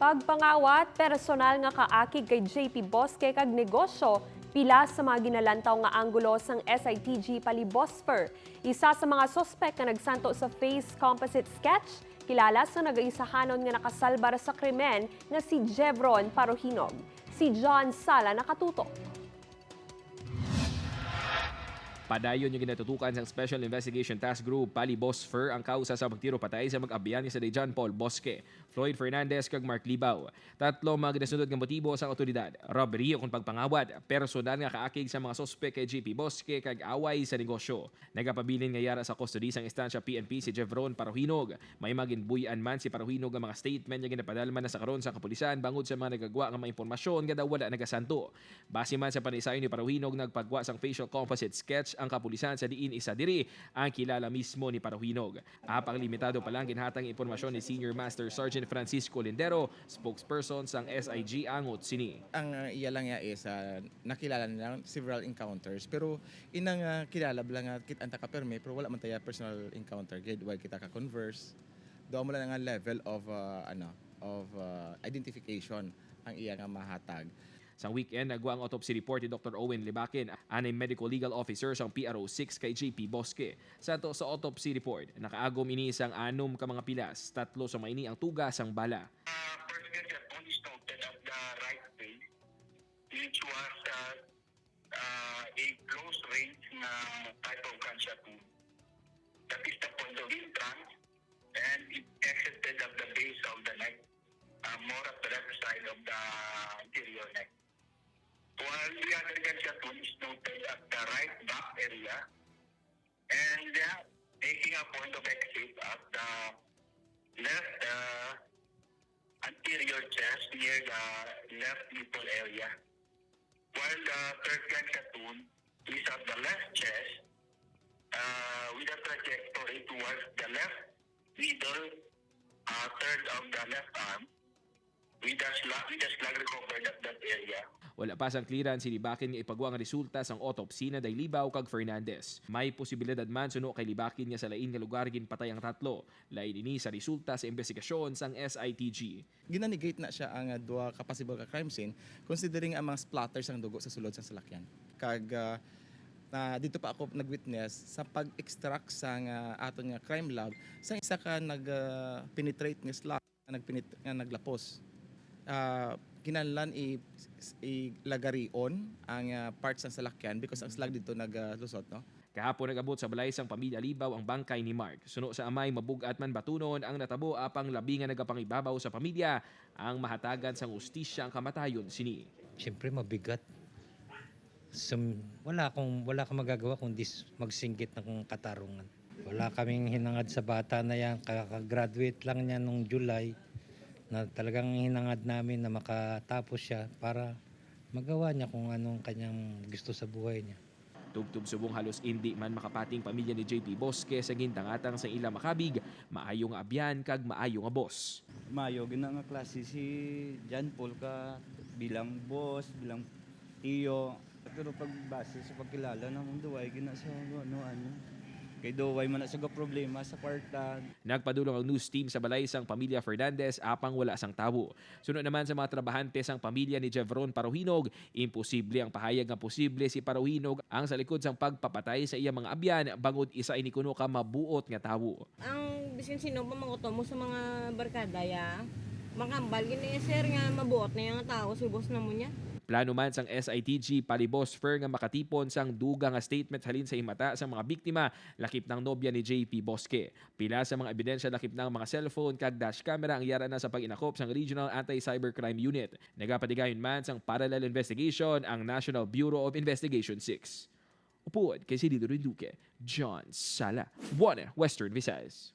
Pagpangawat, personal nga kaakig kay JP Bosque kag negosyo, pila sa mga ginalantaw nga anggulo sang SITG Palibosfer. Isa sa mga sospek nga nagsanto sa face composite sketch, kilala sa nagaisahanon nga nakasalbar sa krimen nga si Jevron Parohinog. Si John Sala nakatutok. Padayon yung ginatutukan sa Special Investigation Task Group Pali Bosfer ang kausa sa pagtiro patay sa mag-abyan ni sa John Paul Bosque, Floyd Fernandez kag Mark Libao. Tatlo mga ginasunod nga motibo sa otoridad: robbery o kung pagpangawat, personal nga kaakig sa mga sospek kay JP Bosque kag away sa negosyo. Nagapabilin nga yara sa custody sang estansya PNP si Jevron Parohinog. May maginbuy-an man si Parohinog nga mga statement nga ginapadalman na sa karon sa kapulisan bangod sa mga nagagwa nga mga impormasyon nga daw wala nagasanto. Base man sa panisayon ni Parohinog, nagpagwa sang facial composite sketch ang kapulisan sa diin isa diri ang kilala mismo ni Parohinog. Apang limitado pa lang ginhatang impormasyon ni Senior Master Sergeant Francisco Lindero, spokesperson sang SIG angot sini. Ang iya lang ya is nakilala nila several encounters, pero inang kilala bala nga kit anta ka perme, pero wala man taya personal encounter gid while kita ka converse. Do mo lang nga level of ano of identification ang iya nga mahatag. Sang weekend, nagwa ang autopsy report ni Dr. Owen Libakin, anay medical legal officer sang PRO6 kay JP Bosque. Sa to sa autopsy report, nakaagom ini isang anom ka mga pilas, tatlo sa maini ang tuga sang bala. First gunshot wound is noted at the right face, which was a close range na type of gunshot wound. That is the point of entrance, and it exited at the base of the neck, more at the left side of the anterior neck. While the other gunshot wound is noted at the right back area, and making a point of exit at the left anterior chest near the left nipple area. While the third gunshot wound is at the left chest with a trajectory towards the left middle third of the left arm with a slug recovered at that area. Wala pa sang clearance si Libakin nga ipagwa ang resulta sang autopsy na day Libaw kag Fernandez. May posibilidad man suno kay Libakin nga sa lain nga lugar ginpatay ang tatlo. Lain ini sa resulta sa investigasyon sang SITG. Ginanegate na siya ang duha ka possible ka crime scene considering ang mga splatters ang dugo sa sulod sa salakyan. Kag na dito pa ako nag-witness sa pag-extract sa nga aton nga crime lab sa isa ka nag penetrate nga slug nga naglapos. Kinahanglan i ilagarion ang parts ng salakyan because ang slug dito naglusot, no. Kahapon, nag-abot sa balay sang pamilya Libaw ang bangkay ni Mark. Suno sa amay, mabugat man batunon ang natabo apang labi nga nagapangibabaw sa pamilya ang mahatagan sang hustisya ang kamatayon sini. Siyempre mabigat. Wala kang magagawa kundi magsinggit ng katarungan. Wala kaming hinangad sa bata na yan. Kakagraduate lang niya nung July na talagang hinangad namin na makatapos siya para magawa niya kung anong kanyang gusto sa buhay niya. Tubtub subong, halos indi man makapating pamilya ni JP Bosque sa gintangatang sa ila makabig, maayo nga abyan kag maayo nga boss. Mayo gina nga klase si John Paul ka bilang boss, bilang tiyo. Pero pag base sa pagkilala ng duway gina sa ano ano. Kay duway man na sa problema sa kwarta. Nagpadulong ang news team sa balay sang pamilya Fernandez apang wala sang tawo. Sunod naman sa mga trabahante sang pamilya ni Jevron Parohinog, imposible ang pahayag nga posible si Parohinog ang sa likod sang pagpapatay sa iya mga abyan bangod isa ini kuno ka mabuot nga tawo. Ang bisin sino pa manguto mo sa mga barkada ya, makambal gini sir nga mabuot na yung tao si boss na mo niya. Plano man sang SITG Palibos Fer nga makatipon sang duga nga statement halin sa himata sa mga biktima lakip ng nobya ni JP Bosque. Pila sa mga ebidensya lakip ng mga cellphone kag dash camera ang yara na sa pag-inakop sang Regional Anti-Cybercrime Unit. Nagapatigayon man sang parallel investigation ang National Bureau of Investigation 6. Upod kay si Lido Duque, John Sala, 1 Western Visayas.